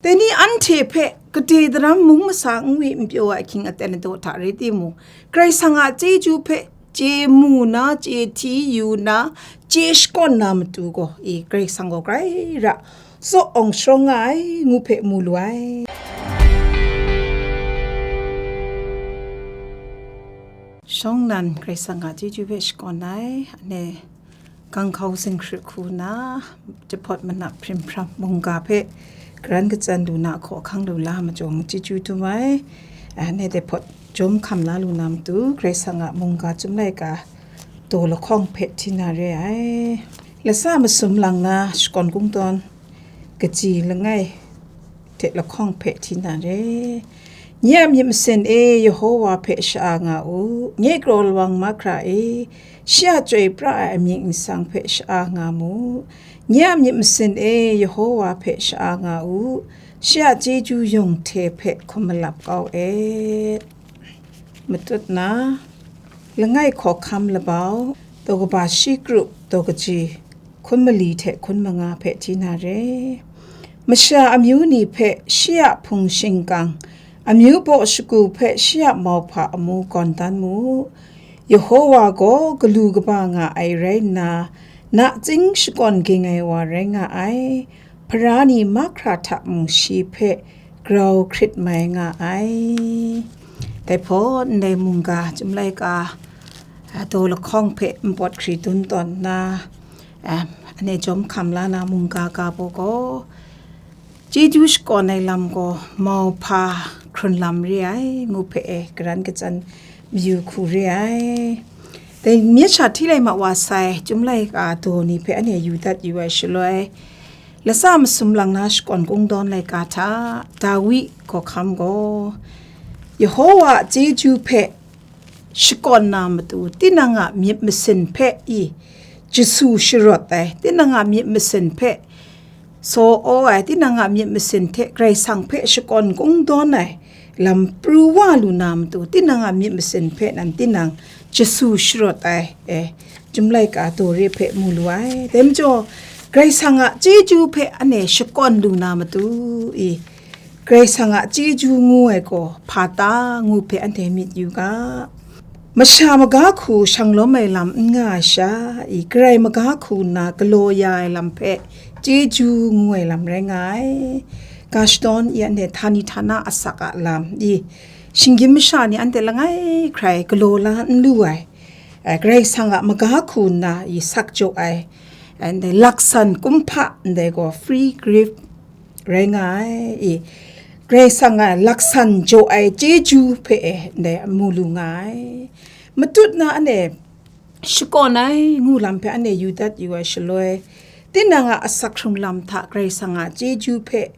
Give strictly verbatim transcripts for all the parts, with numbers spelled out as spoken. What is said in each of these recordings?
Dai ni anhte hpe gade daram mung masa n wi n pyaw ai ahkying aten adaw hta rai timung, Karai Kasang a chyeju hpe chye mu na, chye hti yu na, chye shakawn na matu gaw, e, Karai Kasang gaw grai ra, tsaw awng sharawng nga ai, ngu hpe mu lu ai. Shawng nnan Karai Kasang a chyeju hpe shakawn ai, ane, Ganghkau zinghkrit hku na, jahpawt manap hprim hpram mungga hpe karan katsan lu na hkaw hkang lu la majawng chyeju dum ai. Ane jahpawt jawm hkam la lu na matu, Karai Kasang a mungga Chyum laika daw lahkawng hpe hti na re ai. Lasa masum lang na shakawn kungdawn kaji langai hte lahkawng hpe hti na re. Nye a myit masin e, Yehowa hpe sha-a nga u, nye kraw lawang mahkra e, shi a chyoi pra ai amying nsang hpe sha-a nga mu. Nye a myit masin e, Yehowa hpe sha-a nga u, shi a chyeju yawng hte hpe hkum malap kau et. Matut na, langai hkawhkam labau, daw kaba shi kru, daw kaji, hkun mali hte hkun manga hpe hti na re. Masha amyu ni hpe shi a hpung shingkang, amyu baw shagu hpe shi a mauhpa amu gawn dan mu. Yehowa gaw galu kaba nga ai rai nna, nachying shakawn ging ai wa rai nga ai. Hpara ni mahkra hta mung shi hpe grau hkrit mai nga ai. Dai hpawt ndai mungga Chyum laika, a, daw lahkawng hpe npawt hkri dun tawn nna, a, ane jawm hkam la na mungga ga baw gaw, chyeju shakawn ai lam gaw mauhpa hkrun lam re ai, ngu hpe e karan katsan mayu hku re ai. Dai myit sha hti lai ma wa sai, Chyum laika daw ni hpe ane yu dat yu ai shaloi, Lasa masum lang na shakawn kungdawn laika hta, Dawi hkawhkam gaw, Yehowa a chyeju hpe shakawn na matu, tinang a myit masin hpe i jasu sharawt ai, tinang a myit masin hpe saw-aw ai, tinang a myit masin hte Karai Kasang hpe shakawn kungdawn ai lam pru wa lu na matu, tinang a myit masin hpe nan tinang jasu sharawt ai, e, Chyum laika daw re hpe mu lu ai. Dai majaw, Karai Kasang a chyeju hpe ane shakawn lu na matu i, Karai Kasang a chyeju ngu ai gaw hpa ta ngu hpe anhte myit yu ga. Masha maga hku shang lawm ai lam n nga ai sha i, Karai maga hku nna galaw ya ai lam hpe chyeju ngu ai lam rai nga ai. Ga shadawn i anhte htani htana asak a lam i, shinggyim masha ni anhte langai hkrai galaw la n lu ai, eh, Karai Kasang a maga hku nna i sak jaw ai, eh, ndai laksan kumhpa ndai gaw free gift rai nga ai, i, Karai Kasang a laksan jaw ai chyeju hpe e ndai mu lu nga ai. Matut na ane shakawn ai ngu lam hpe ane yu dat yu ai shaloi, tinang a asak hkrung lam hta Karai Kasang a chyeju hpe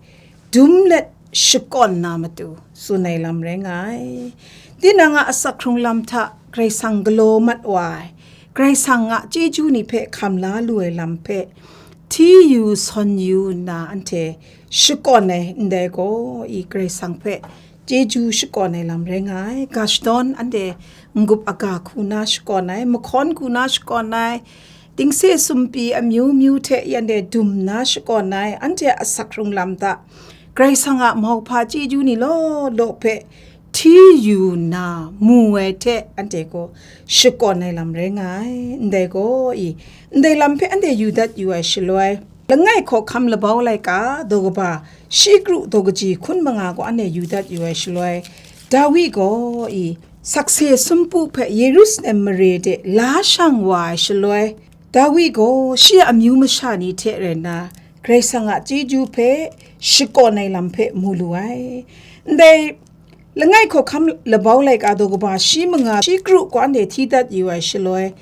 dum let shakawn na matu tsun ai lam rai nga ai. Tinang a asak hkrung lam hta Karai Kasang galaw mat wa ai, Karai Kasang a chyeju ni hpe hkam la lu ai lam hpe hti yu sawn yu nna anhte shakawn ai ndai gaw i Karai Kasang hpe chyeju shakawn ai lam rai nga ai. Ga shadawn anhte n-gup aga hku na shakawn ai, mahkawn hku na shakawn ai, tingse sumpi amyu myu hte anhte dum na shakawn ai, anhte a asak hkrung lam hta Karai Kasang a mauhpa chyeju ni law law hpe hti yu nna mu ai hte anhte gaw shakawn ai lam rai nga ai. Ndai gaw i, ndai lam hpe anhte yu dat yu ai shaloi, langai hkawhkam labau laika daw kaba shi kru daw kaji hkun manga gaw anhte yu dat yu ai shaloi, Dawi gaw i, sakse sumpu hpe Yerusalem mare de la shang wa ai shaloi, Dawi gaw shi a amyu masha ni hte rai nna, Karai Kasang a chyeju hpe shakawn ai lam hpe mu lu ai. Ndai langai hkawhkam labau laika daw kaba shi manga shi kru gaw anhte hti dat yu ai shaloi,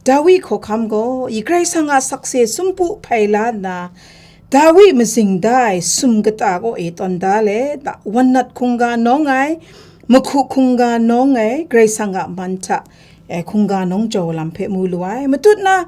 Dawi hkawhkam gaw i Karai Kasang a sakse sumpu hpai la nna, Dawi mazing da ai sum kata kaw e tawn da let, wan nat hkungga nawng ai, mahku hkungga nawng ai, Karai Kasang a man hta, e, hkungga nawng jau lam hpe mu lu ai. Matut na,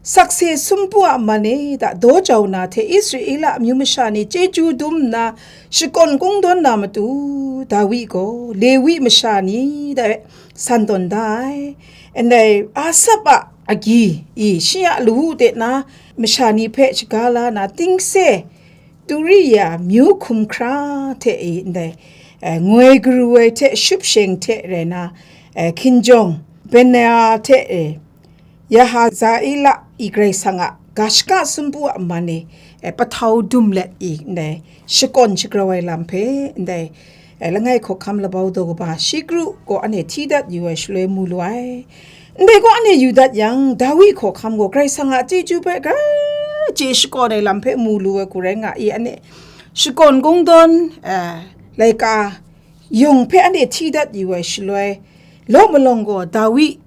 sakse sumpu a man e hta daw jau na hte Israela amyu masha ni chyeju dum nna shakawn kungdawn na matu, Dawi gaw Lewi masha ni hta san tawn da ai. Ndai Asap a agyi i shi a lawu de na masha ni hpe shaga la na, tingse Turiya myu hkum hkra hte i ndai, eh, ngoi garu ai hte shupsheng hte rai na, eh, hkinjawng, Benaya hte, eh, Yahazaila i Karai Kasang a ga shaka sumpu a man e, eh, pahtau dum let i ndai shakawn shagrau ai lam hpe ndai, eh, langai hkawhkam labau daw kaba shi kru gaw anhte hti dat yu ai shaloi mu lu ai. Ndai gaw anhte yu dat yang, Dawi hkawhkam gaw Karai Kasang a chyeju hpe grai chye shakawn ai lam hpe mu lu ai hku rai nga i, anhte shakawn kungdawn, eh, laika yawng hpe anhte hti dat yu ai shaloi, law malawng gaw Dawi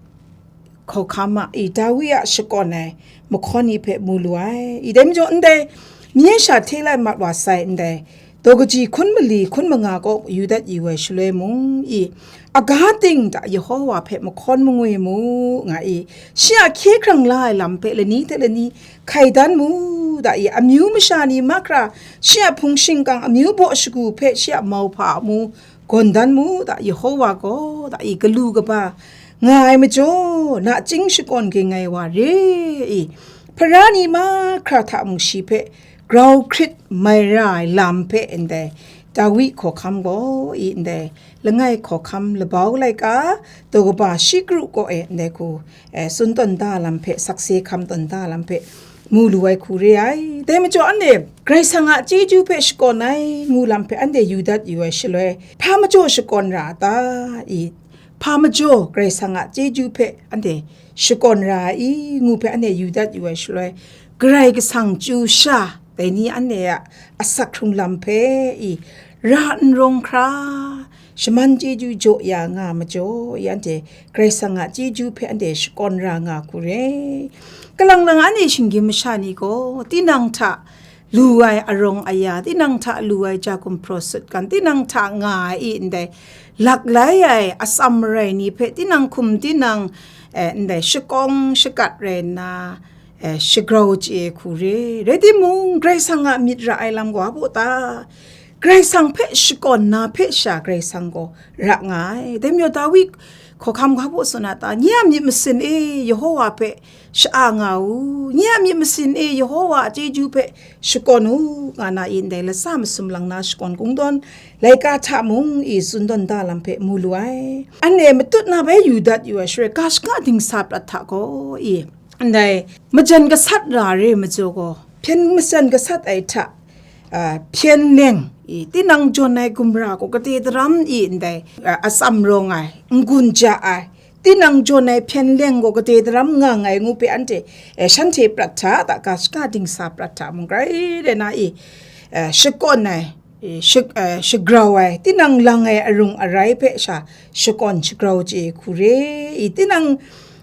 hkawhkam a, i, Dawi a shakawn ai mahkawn ni hpe mu lu ai. I dai majaw, ndai mye sha hte lai mat wa sai ndai, daw kaji hkun mali hkun manga kaw yu dat yu ai shaloi mung, i, aga ting hta Yehova hpe mahkawn mangwi mu, nga i, shi a hkye hkrang la ai lam hpe lani hte lani hkai dan mu, da i, amyu masha ni mahkra shi a hpung shingkang amyu baw shagu hpe shi a mauhpa a mu gawn dan mu, da Yehova gaw, da i, galu kaba nga ai majaw, nachying shakawn ging ai wa re i, hpara ni mahkra hta mung shi hpe grau hkrit mai ra ai lam hpe ndai Dawi hkawhkam gaw i ndai langai hkawhkam labau laika daw kaba shi kru kaw e ndai hku, eh, tsun tawn da lam hpe, sakse hkam tawn da lam hpe mu lu ai hku re ai. Dai majaw anhte Karai Kasang a chyeju hpe shakawn ai ngu lam hpe anhte yu dat yu ai shaloi, hpa majaw shakawn ra a ta? I, hpa majaw Karai Kasang a chyeju hpe anhte shakawn ra ai i ngu hpe anhte yu dat yu ai shaloi, Karai Kasang chyu sha, dai ni anhte a asak hkrung lam hpe i ra n rawng hkra, shaman chyeju jaw ya nga majaw, i anhte Karai Kasang a chyeju hpe anhte shakawn ra nga hku re. Kalang lang anhte shinggyim masha ni gaw, tinang hta lu ai arawng aya, tinang hta lu ai ja gumhpraw sutgan, tinang hta nga ai i ndai, lak lai ai atsam marai ni hpe tinang hkum tinang, eh, ndai shakawng shakat rai nna, eh, shagrau chye hku re. Rai timung, Karai Kasang a myit ra ai lam gaw a baw ta? Karai Kasang hpe shakawn na hpe sha Karai Kasang gaw ra nga ai. Dai majaw Dawi hkawhkam ga baw tsun a ta? Nye a myit masin e, Yehova hpe sha-a nga u, nye a myit masin e, Yehova a chyeju hpe shakawn u, nga na i ndai, lasa masum lang na shakawn kungdawn laika hta mung i tsun tawn da lam hpe mu lu ai. Anhte matut na bai yu dat yu ai shaloi, ga shaka dingsa prat hta gaw i, ndai majan gasat ra re majaw gaw, hpyen majan gasat ai hta, a, hpyen leng i, tinang jawn ai gumra gaw kade daram i ndai, a, atsam rawng ai, n-gun ja ai, tinang jawn ai hpyen leng gaw kade daram nga nngai ngu hpe anhte, e, shanhte prat hta, da ga shaka dingsa prat hta mung grai rai na i, e, shakawn ai, e, shak-, e, shagrau ai, tinang lang ai arung arai hpe sha shakawn shagrau chye hku re i, tinang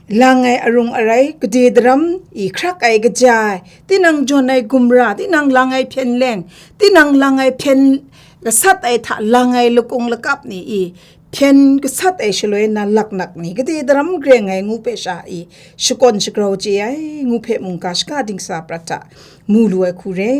lang ai arung arai kade daram i, hkrak ai kaja ai, tinang jawn ai gumra, tinang lang ai hpyen leng, tinang lang ai hpyen gasat ai hta lang ai lakung lakap ni i, hpyen gasat ai shaloi na laknak ni kade daram gre nngai ngu hpe sha i, shakawn shagrau chye ai ngu hpe mungga shaka dingsa prat hta mu lu ai hku re.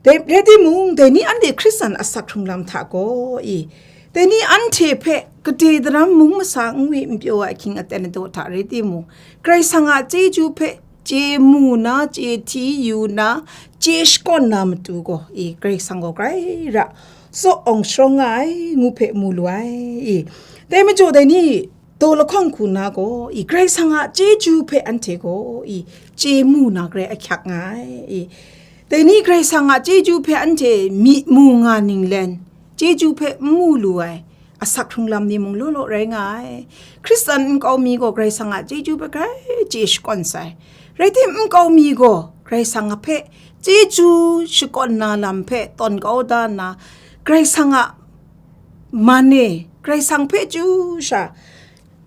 Dai rai timung, dai ni anhte Hkristan asak hkrung lam hta gaw i, dai ni anhte hpe kade daram mung masa n wi n pyaw ai ahkying aten adaw hta rai timung, Karai Kasang a chyeju hpe chye mu na, chye hti yu na, chye shakawn na matu gaw, i, Karai Kasang gaw grai ra tsaw awng sharawng nga ai ngu hpe mu lu ai, i. Dai majaw dai ni daw lahkawng hku na gaw, i, Karai Kasang a chyeju hpe anhte gaw, i, chye mu na grai ahkyak nga ai, i. Dai ni Karai Kasang a chyeju hpe anhte myi mu nga ninglen, chyeju hpe n mu lu ai, asak hkrung lam ni mung law law rai nga ai. Hkristan nkau mi gaw Karai Kasang a chyeju hpe grai chye shakawn sai. Rai tim, nkau mi gaw Karai Kasang hpe chyeju shakawn na lam hpe tawn kau da nna, Karai Kasang a man e, Karai Kasang hpe chyu sha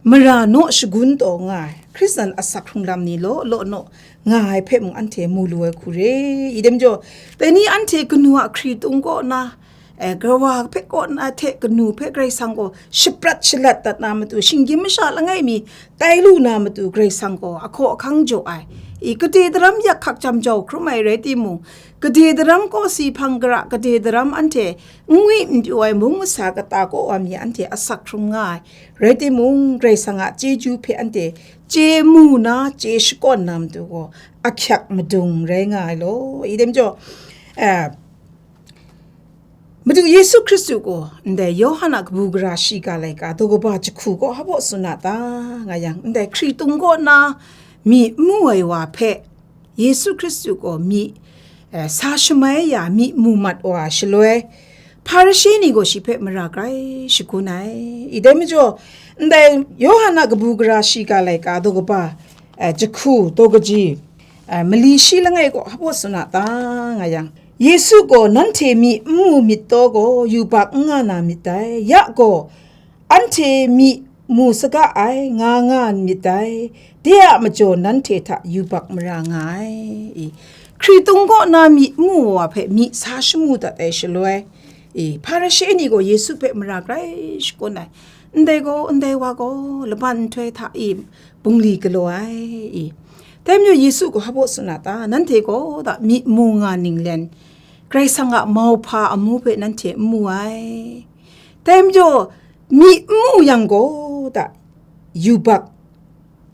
mara naw shagun taw nga ai, Hkristan asak hkrung lam ni law law naw nga ai hpe mung anhte mu lu ai hku re. I dai majaw, dai ni anhte kanu a hkritung kaw na, e, kawa hpe kaw na hte kanu hpe Karai Kasang gaw shaprat shalat dat na matu, shinggyim masha langai mi tai lu na matu, Karai Kasang gaw ahkaw ahkang jaw ai. I, kade daram yak hkak jam jau hkrum ai rai timung, kade daram kawsi hpang gara, kade daram anhte n wi n pyaw ai mung masa kata kaw wa mi anhte asak hkrum nga ai. Rai timung, Karai Kasang a chyeju hpe anhte chye mu na, chye shakawn na matu gaw ahkyak madung rai nga ai law. I dai majaw, e, Madu Yesu Hkristu gaw ndai Yawhan a kabu gara shiga laika daw kaba jahku kaw hpa baw tsun a ta nga yang, ndai hkritung kaw na myi n mu ai wa hpe Yesu Hkristu gaw myi, eh, sa shamai ya myi mu mat wa shaloi, Hparishe ni gaw shi hpe mara grai shagun ai. I dai majaw, ndai Yawhan a kabu gara shiga laika daw kaba, eh, jahku daw kaji, eh, mali shi langai kaw hpa baw tsun a ta nga yang, Yesu gaw nanhte myi n mu myit taw gaw, yubak n nga na myit dai. Ya gaw, anhte myi mu saga ai, nga nga myit dai. De a majaw nanhte hta yubak mara nga ai. I, hkritung kaw na myi n mu wa hpe myi sa shamu dat ai shaloi, i, Hparishe ni gaw Yesu hpe mara grai shagun ai. Ndai gaw, ndai wa gaw, laban nhtoi hta i bungli galaw ai. I, dai majaw Yesu gaw hpa baw tsun a ta, nanhte gaw da myi mu nga ninglen, Karai Kasang a mauhpa amu hpe nanhte n mu ai. Dai majaw, myi n mu yang gaw da, yubak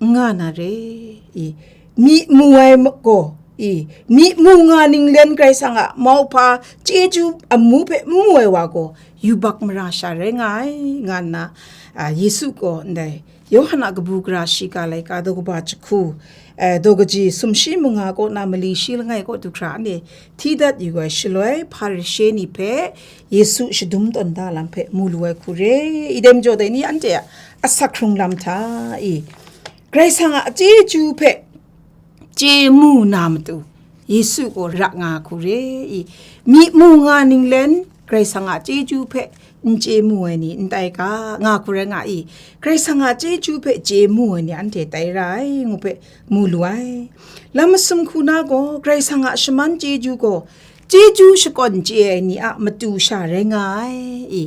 n nga na re i. Myi mu ai ma-, gaw i, myi mu nga ninglen Karai Kasang a mauhpa chyeju amu hpe n mu ai wa gaw, yubak mara sha rai nga ai, nga nna, a, Yesu gaw ndai Yawhan a kabu gara shiga laika daw kaba jahku, eh, daw kaji sumshi manga kaw na mali shi langai kaw du hkra anhte hti dat yu ai shaloi, Hparishe ni hpe Yesu shadum tawn da lam hpe mu lu ai hku re. I dai majaw dai ni anhte a asak hkrung lam hta i, Karai Kasang a chyeju hpe chye mu na matu, Yesu gaw ra nga hku re i, myi mu nga ninglen Karai Kasang a chyeju hpe n chye mu ai ni n tai ga, nga hku rai nga i, Karai Kasang a chyeju hpe chye mu ai ni anhte tai ra ai, ngu hpe mu lu ai. Lam masum hku na gaw, Karai Kasang a shaman chyeju gaw, chyeju shakawn chye ai ni a matu sha rai nga ai i,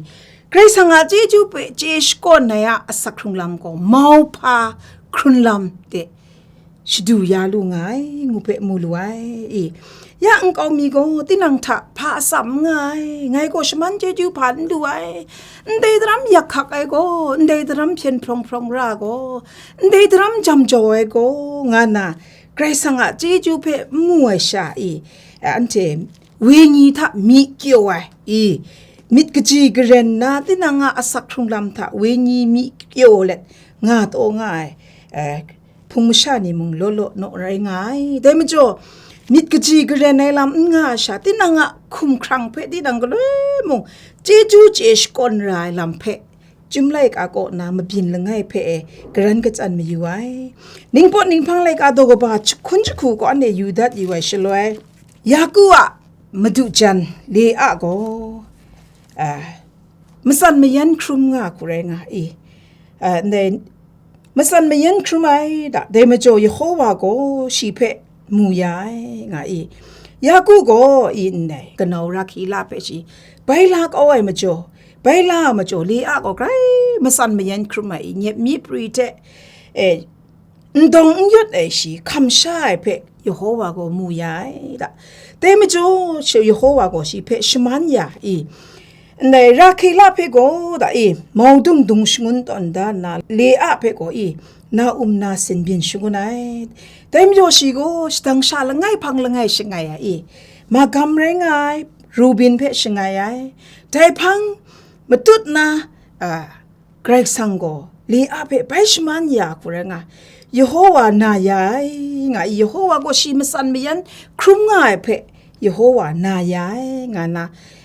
Karai Kasang a chyeju hpe chye shakawn ai a asak hkrung lam gaw, mauhpa hkrun lam de shadu ya lu nga ai, ngu hpe mu lu ai. I, ya nkau mi gaw, tinang hta hpa atsam n nga ai, ngai gaw shaman chyeju hpa n lu ai, ndai daram yak hkak ai gaw, ndai daram hpyen hprawng hprawng ra gaw, ndai daram jam jau ai gaw, nga nna, Karai Kasang a chyeju hpe n mu ai sha i, anhte wenyi hta myi kyaw ai i, myit kaji garen nna, tinang a asak hkrung lam hta wenyi myi kyaw let nga taw nga ai, eh, hpung masha ni mung law law naw rai nga ai. Dai majaw, myit kaji garen ai lam n nga ai sha, tinang a hkum hkrang hpe tinang galoi mung chyeju chye shakawn ra ai lam hpe, chyum laika kaw na mabyin langai hpe e garan katsan mayu ai. Ningpawt ninghpang laika daw kaba jahkun jahku kaw anhte yu dat yu ai shaloi, Yaku a madu jan Leah gaw, a, matsan mayan hkrum nga hku rai nga i, a, ndai matsan mayan hkrum ai da, dai majaw Yehowa gaw shi hpe mu ya ai, nga i. Yaku gaw i ndai kanau Rahkila hpe shi bai la kau ai majaw, bai la ai majaw Leah gaw grai matsan mayan hkrum ai i, nyep mi pri hte, e, n dawng n yawt ai shi hkam sha ai hpe Yehowa gaw mu ya ai da. Dai majaw, shi, Yehowa gaw shi hpe shaman ya i, ndai Rahkila hpe gaw da i, maudung dung shangun tawn da nna, Leah hpe gaw i, na um na sin byin shangun ai. Dai majaw shi gaw shadang sha langai hpang langai shangai ai i, magam rai nga ai, Rubin hpe shangai ai. Dai hpang matut na, a, Karai Kasang gaw Leah hpe bai shaman ya hku rai nga, Yehowa na ya ai, nga i, Yehowa gaw shi matsan mayan hkrum nga ai hpe, Yehowa na ya ai, nga na,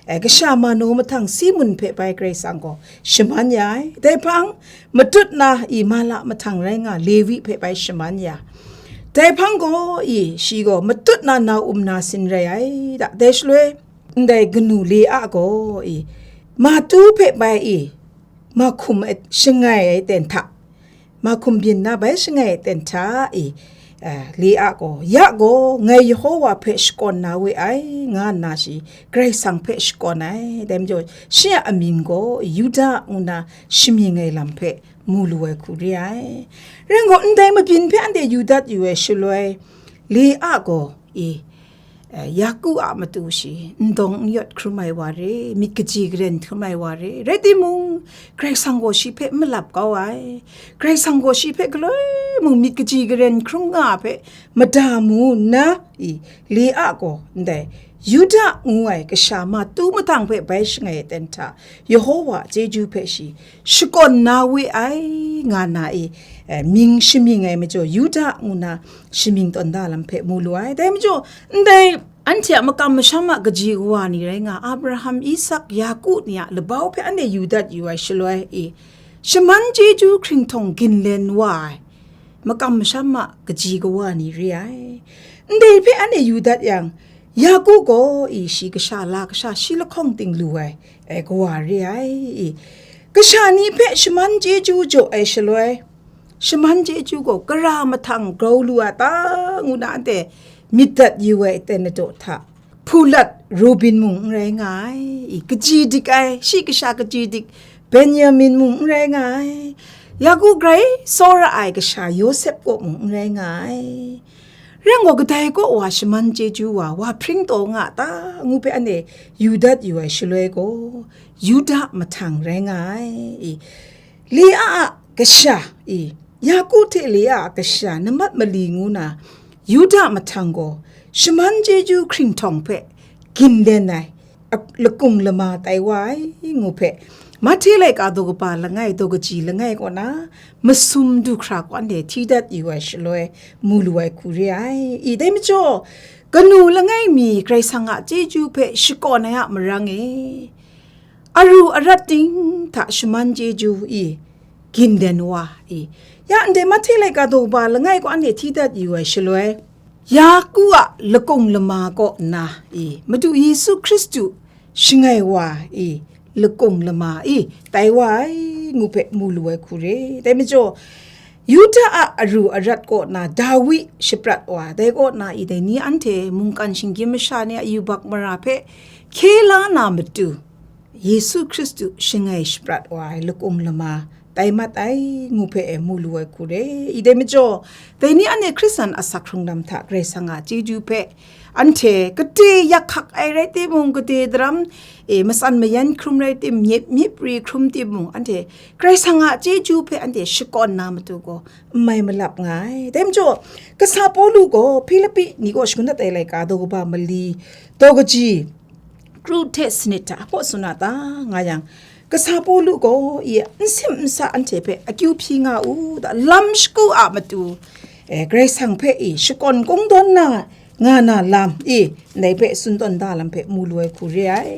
eh, kasha manu mahtang Simun hpe bai Karai Kasang gaw shaman ya ai. Dai hpang matut na i, Mala mahtang rai nga Lewi hpe bai shaman ya. Dai hpang gaw i, shi gaw matut na na um na sin rai ai da. Dai shaloi, ndai kanu Leah gaw i, Matu hpe bai i, mahkum e shangai ai ten hta, mahkum byin na bai shangai ai ten hta i, eh, Leah gaw, ya gaw, ngai Yehowa hpe shakawn na we ai, nga nna shi Karai Kasang hpe shakawn ai. Dai majaw, shi a amying gaw Yuda ngu nna shamying ai lam hpe mu lu ai hku re ai. Rai nna gaw, ndai mabyin hpe anhte yu dat yu ai shaloi, Leah gaw, i, eh, Yaku a matu shi n dawng n yawt hkrum ai wa re, myit kaji garen hkrum ai wa re, rai timung, Karai Kasang gaw shi hpe n malap kau ai, Karai Kasang gaw shi hpe galoi mung myit kaji garen hkrum nga hpe mada mu nna, i, Leah gaw ndai Yuda ngu ai kasha matu mahtang hpe bai shangai ai ten hta, Yehowa a chyeju hpe shi shakawn na we ai, nga na e, eh, mying shamying ai majaw, Yuda ngu na shamying tawn da lam hpe mu lu ai. Dai majaw, ndai anhte a makam masham a kaji kawa ni rai nga, Abraham, Isak, Yaku ni a labau hpe anhte yu dat yu ai shaloi e, shaman chyeju hkringhtawng ginlen wa ai makam masham a kaji kawa ni re ai. Ndai hpe anhte yu dat yang, Yaku gaw i shi kasha la kasha shi lahkawng ting lu ai, e, kawa re ai i. Kasha ni hpe shaman chyeju jaw ai shaloi, shaman chyeju gaw kara mahtang grau lu a ta, ngu na anhte myit dat yu ai ten adaw hta, Pulat Rubin mung n rai nga ai, i, kaji dik ai, shi kasha kaji dik, Benyamin mung n rai nga ai, Yaku grai tsawra ai kasha Yawsep kaw mung n rai nga ai. Rai ngai gaw, kadai kaw wa shaman chyeju wa, wa hpring taw nga a ta, ngu hpe anhte yu dat yu ai shaloi gaw, Yuda mahtang rai nga ai, i. Lea a kasha, i, Yaku hte Lea a kasha nammat mali ngu na, Yuda mahtang gaw shaman chyeju hkringhtawng hpe ginlen ai, a, lakung lama tai wa ai, ngu hpe, Mahte laika daw kaba langai, daw kaji langai kaw na, masum du hkra kaw anhte hti dat yu ai shaloi, mu lu ai hku re ai. I, dai majaw, kanu langai mi Karai Kasang a chyeju hpe shakawn ai a marang e, aru arat ting hta shaman chyeju i, ginlen wa i, ya ndai Mahte laika daw kaba langai kaw anhte hti dat yu ai shaloi, Yaku a lakung lama kaw nna i, Madu Yesu Hkristu shangai wa i, lakung lama i, tai wa ai, ngu hpe mu lu ai hku re. Dai majaw, Yuda a aru arat kaw na Dawi shaprat wa, dai kaw na i, dai ni anhte mungkan shinggyim masha ni a yubak mara hpe hkye la na matu, Yesu Hkristu shangai shaprat wa ai lakung lama tai mat ai, ngu hpe e mu lu ai hku re. I, dai majaw, dai ni anhte Hkristan asak hkrung lam hta Karai Kasang a chyeju hpe anhte kade yak hkak ai rai timung, kade daram e matsan mayan hkrum rai tim, myit myit pri hkrum timung, anhte Karai Kasang a chyeju hpe anhte shakawn na matu gaw n mai malap nga ai. Dai majaw, kasa Pawlu gaw Hpilipi ni kaw shagun dat ai laika daw kaba mali, daw kaji kru hte sanit hta hpaw tsun a ta, nga yang, kasa Pawlu gaw i, nsim nsa anhte hpe akyu hpyi nga u da, lam shagu a matu, e, Karai Kasang hpe i, shakawn kungdawn na nga na lam i, ndai hpe tsun tawn da lam hpe mu lu ai hku re ai.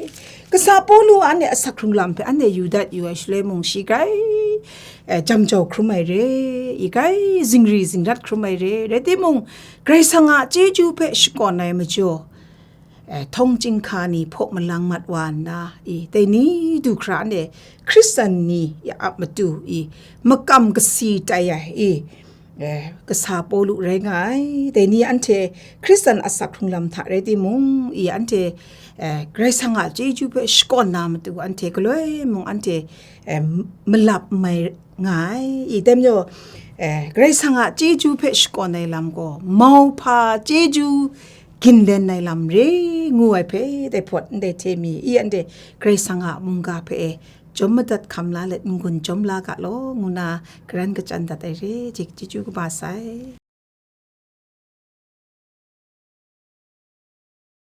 Kasa Pawlu a anhte asak hkrung lam hpe anhte yu dat yu ai shaloi mung, shi grai, e, jam jau hkrum ai re, i grai zingri zingrat hkrum ai re, rai timung, Karai Kasang a chyeju hpe shakawn ai majaw, e, htawng chyinghka ni hpaw malang mat wa nna, i, dai ni du hkra anhte Hkristan ni a matu i, makam kasi tai ai i, e, kasa Pawlu rai nga ai. Dai ni anhte Hkristan asak hkrung lam hta rai timung, i, anhte, e, Karai Kasang a chyeju hpe shakawn na matu anhte galoi mung anhte, e, malap n mai nga ai. I, dai majaw, e, Karai Kasang a chyeju hpe shakawn ai lam gaw mauhpa chyeju ginlen ai lam re, ngu ai hpe, dai hpawt ndai hte mi i, anhte Karai Kasang a mungga hpe e jawm madat hkam la let n-gun jawm la ga law, ngu na karan kachyan dat ai re, chyeju kaba sai.